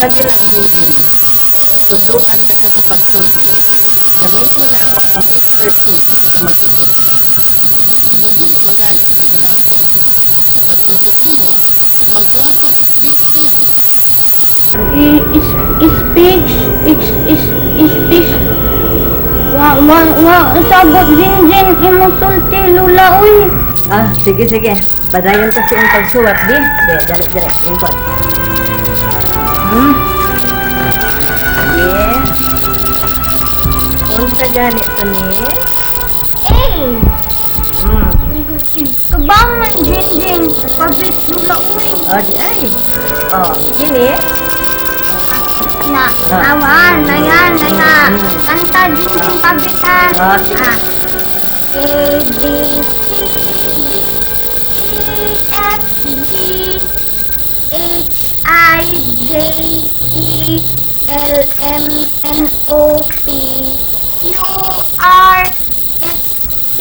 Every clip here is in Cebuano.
Sige lang, Jinjin. Tudloan ta ka sa pagsulti. Gamiton nako akong expertise sa magtutudlo. Kung dili magalit sa lampo, sa pagtudlo nimo, magkuha ko speech therapy. Is, speech, is, speech. Wa, wa, wa, sabot Jinjin, imong sulti, Lula, uy. Ah, sige, sige. Padayon kasi ang pagsuwat, di. Sige, dali, dali. Lingkod. Sige. Unsa gani to ni? A. Kabangan, Jinjin. Pabit, Lula, uy. Oh, di ay. Oh, kini. Na, Ah. awan, ayan, ayan. Kanta, Jinjin, pabit, ha. Ah, sige. Ah. A, B, C, D, E, F, G, H, I, J, K, L, M, N, O, P, Q, R, S, T,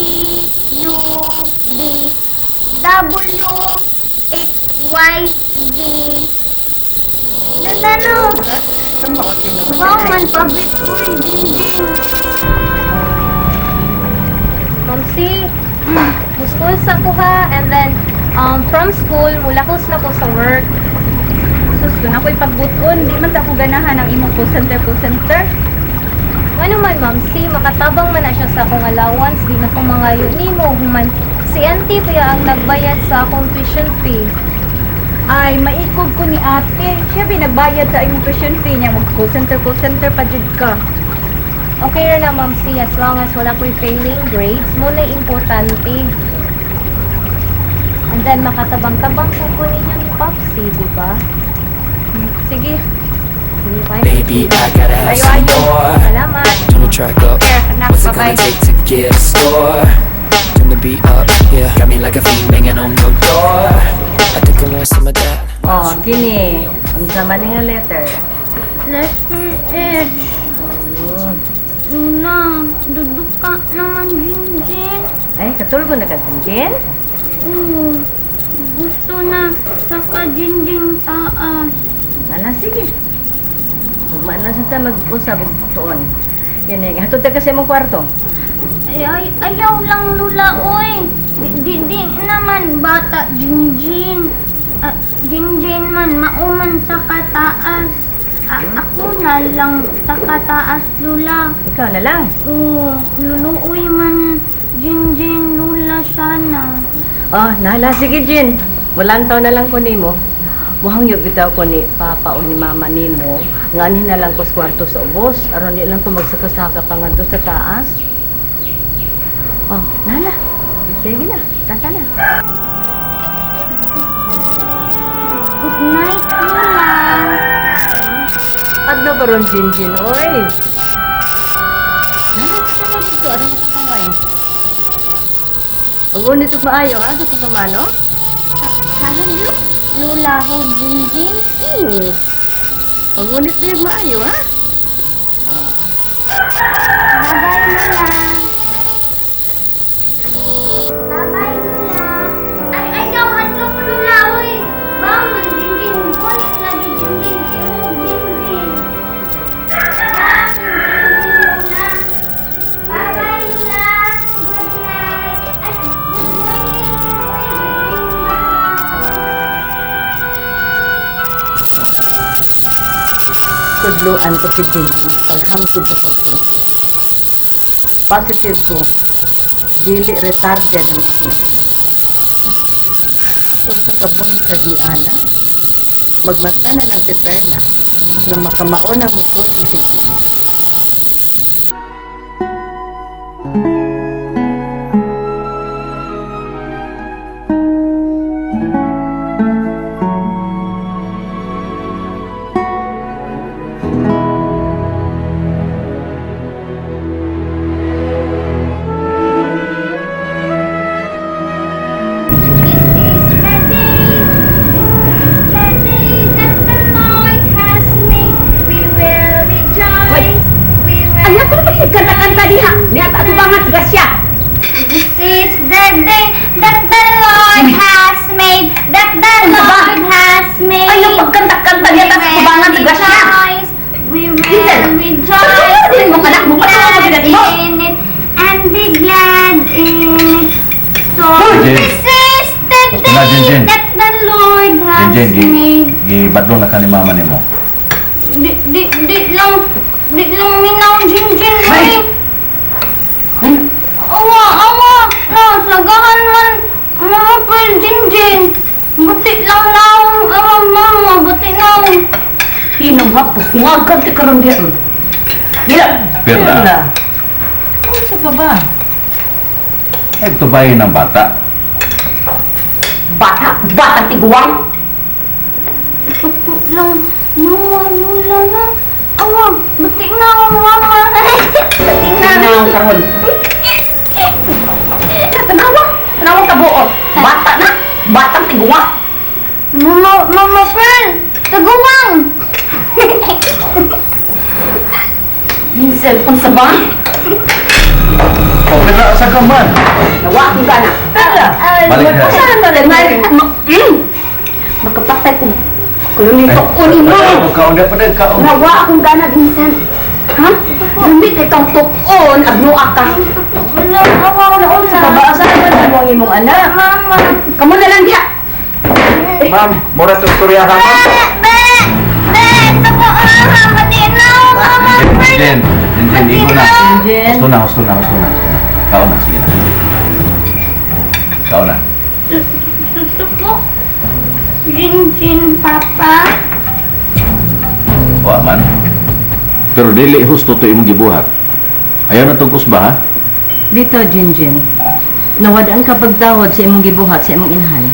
U, V, W, X, Y, Z. Lula, no. Tama ko tinuod. Wow, man, pabit, uy, Jinjin. Ma'am C, school sa ko ha, and then from school, mulakos na ko sa work. Sus, kung ako'y pagbuton, di man ta ko ganahan ang imong call center, call center. Ano man, Ma'am C, makatabang man na siya sa akong allowance, di na ko mangayo nimo, human si auntie pa ang nagbayad sa akong tuition fee. Ay, maikog ko ni ate. Siya ba nagbayad sa imong tuition fee niya? Mag call center pa jud ka. Okay ra na, Ma'am C, as long as wala ko'y failing grades, mo na importante. And then, makatabang-tabang ko ninyo ni Popsy, di ba? Sige. Sige, bye. Baby, I gotta have Ayo, some ayo. more. Salamat. Turn the track up. Care, anak. What's it gonna Bye-bye. take to get a score? Turn the beat up, yeah. Got me like a fiend banging on your door. I think I want some of that. Oh, kini. Unsa man nga letter? Letter H. Lula, duduk ka naman, Jinjin. Ay, katulgo na ka, Jinjin? Oo, gusto na saka Jinjin taas. Ala, sige. Ugma na sa ta mag-usab og tuon. Kini, hatod ta kasi imong kwarto. Ay, ay, ayaw lang, Lula, oy. Di, di, di naman bata, Jinjin. Ah, Jinjin man, mauman sa kataas. Ah, ako na lang sa kataas, Lula. Ikaw na lang. Oo, luluoy man, Jinjin, Lula, sana. Oh, nahala sige, Jin. Walang taon na lang ko nimo. Muhang bitaw ko ni papa o ni mama nimo. Nga anhin na lang ko sa kwarto sa ubos. Aron di lang ko magsakasaka pa ngadto sa taas. Oh, nahala. Sige na, tata na. Good night, Lula. Adlaw ba ron, Jinjin, oy? Nahala, tata na dito. Aron makapangay. Pag-unit og maayo, ha? Sa pasamano? Kahadlok, Lula ho, Jinjin. Pag-unit na yung maayo, ha? Bye-bye, Lula. Bye-bye, Lula. Ay, ayaw, hadlok, Lula, oy. Bangon, Jinjin. Bunis lagi, Jinjin. Tuhog, Jinjin. Bangon, Jinjin, Lula. Bye-bye, Lula. Good night. Ay, good morning. Oy, Jinjin, bye. Tudloan ko si Jinjin paghangtod sa pagsulti. Positive ko, dili retarded ang anak. Usa ka buntag ni Ana, magmata na lang si Perla nga makamao na motulti si Jinjin. This is the day, this is the day that the Lord has made. We will rejoice, we will Ayaw ko naman kanta-kanta diha. Niya ta atubangan sa grasya. This is the day that the Lord has made, that the Lord has made. Ayaw pagkanta-kanta niya sa kubangan sa grasya. Rejoice, we will Vincent, rejoice. patuloy din mong anak mo, patuloy mo din mo. In it and be glad in it. So Jinjin. this is the Gusto na, day Jinjin. that the Lord has Jinjin, gi, made. gibadlong na ka ni mama nimo. Di, di, di lang minaw, Jinjin, Ay! uy. Awa, awa, na, sagahan man, Mama Pearl, Jinjin. Buti lang naong, awa, mama, buti naong. Hinong hapos, ngagan ti karon di ron. Dila, Perla, Unsa ka ba? ay tubayin ng bata. Bata, bata tiguang. Tuko lang, mama, lula na. Awa, buti naong, mama. Buti naong. Naong karon. Tanawa, tanawa ka buot. Bata na, batang tiguang. Mama, Mama Pearl, taguwang. Vincent, unsa ba? O, Perla, asa ka man? Nawa akong gana. Perla! Balik na. Asa na na Makapatay ko. Kulo nito uni mo. Kaon na pa din, kaon. Nawa akong gana, Vincent. Ha? Lumit kay kang tukon, abnoa ka. Wala, awa, wala. Unsa ka ba? Asa naman mo ang imong anak? Mama. Kamo na lang diha. Ma'am, mura to istorya ha, ma'am. Be, be, be, tuko, ah, buti naong, Mama Pearl. Jinjin, Jinjin, igo na. Jinjin. Gusto na, gusto na, gusto na, gusto na. Kaon na, sige na. Kaon na. Susuko. Jinjin, Papa. Wa man. Pero dili husto to imong gibuhat. Ayaw na tong kusba ha. Bitaw, Jinjin. Nawadaan ka pagtawad sa imong gibuhat sa imong inahan.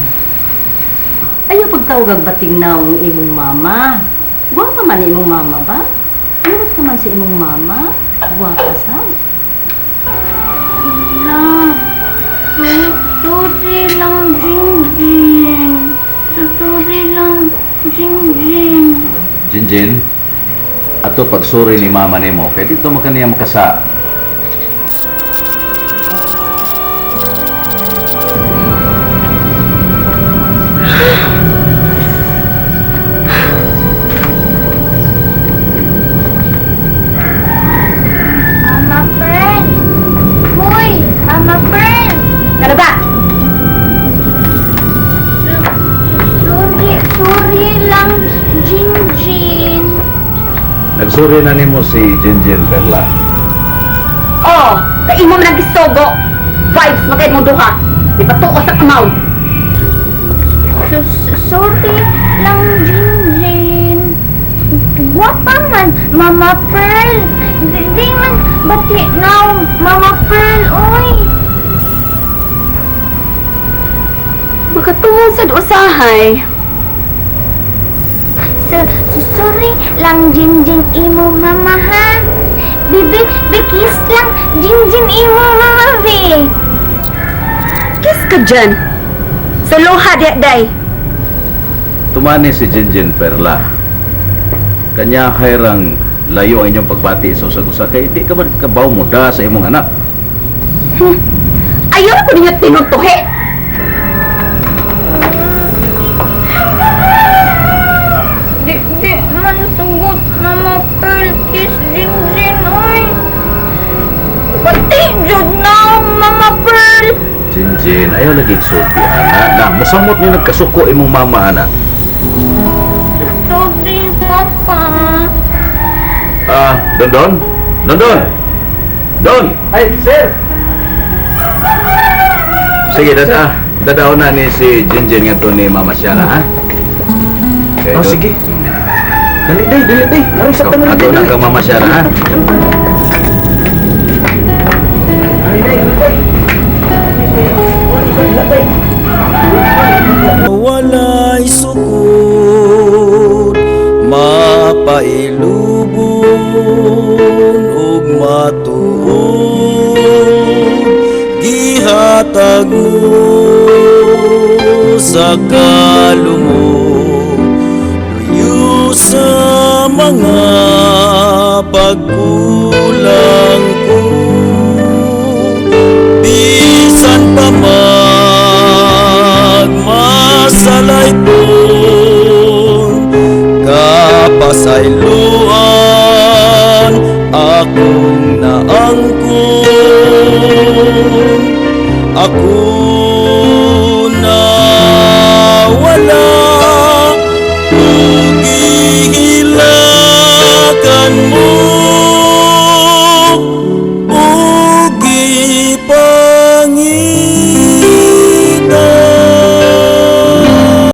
Ayaw pagtawag ang bating naong imong mama. Gwapa man imong mama ba? Liwat ka man sa imong mama. Gwapa sa. La, sorry lang, Jinjin. Sorry lang, Jinjin. Jinjin, ato pagsuri ni mama nimo kay dito man kaniya makasa. Mama Pearl. Hoy, Mama Pearl. Ano ba? Sorry, sorry lang, Jinjin. Nagsuri na nimo si Jinjin, Perla. Oh, kay imo man ang gisogo. Vibes makay mo duha. Di ba tuos ang amaw? Sorry lang, Jinjin. Gwapa man, Mama Pearl. Di man, bati now, Mama Pearl, oy. Makatungod sa usahay. So, sorry lang, Jinjin, imo mama, ha? Bibi, bikis lang, Jinjin, imo mama, be. Kiss ka dyan. Suluha di day. Tumani si Jinjin, Perla. Kanya hayrang layo ang inyong pagbati sa usag-usa kay di ka man kabaw mo da sa imong anak. Ayaw na ko ninyo tinuntuhe. Di, di man sugot, Mama Pearl, kiss Jinjin, oy. Bati, jud na, Mama Pearl. Jinjin, ayaw lagi sulti ana. Na, masamot ni nagkasuko imong mama ana. Sorry, Papa. Ah, Dondon? Dondon! Don! Ay, sir! Sige, dada. Dadaw na ni si Jinjin nga to ni Mama Shara, ha? Okay, Oh, Don. sige. Dali, day, dali, day. Aray, sa tanan Ato na kang Mama Shara, ha? Ay, day, day. Dali, day. Walay sukod mapailubon ug matuod gihatag mo sa kalumok luyo sa mga pagkulang ko bisan pa magmasalay po. Akong naangkon. Ako.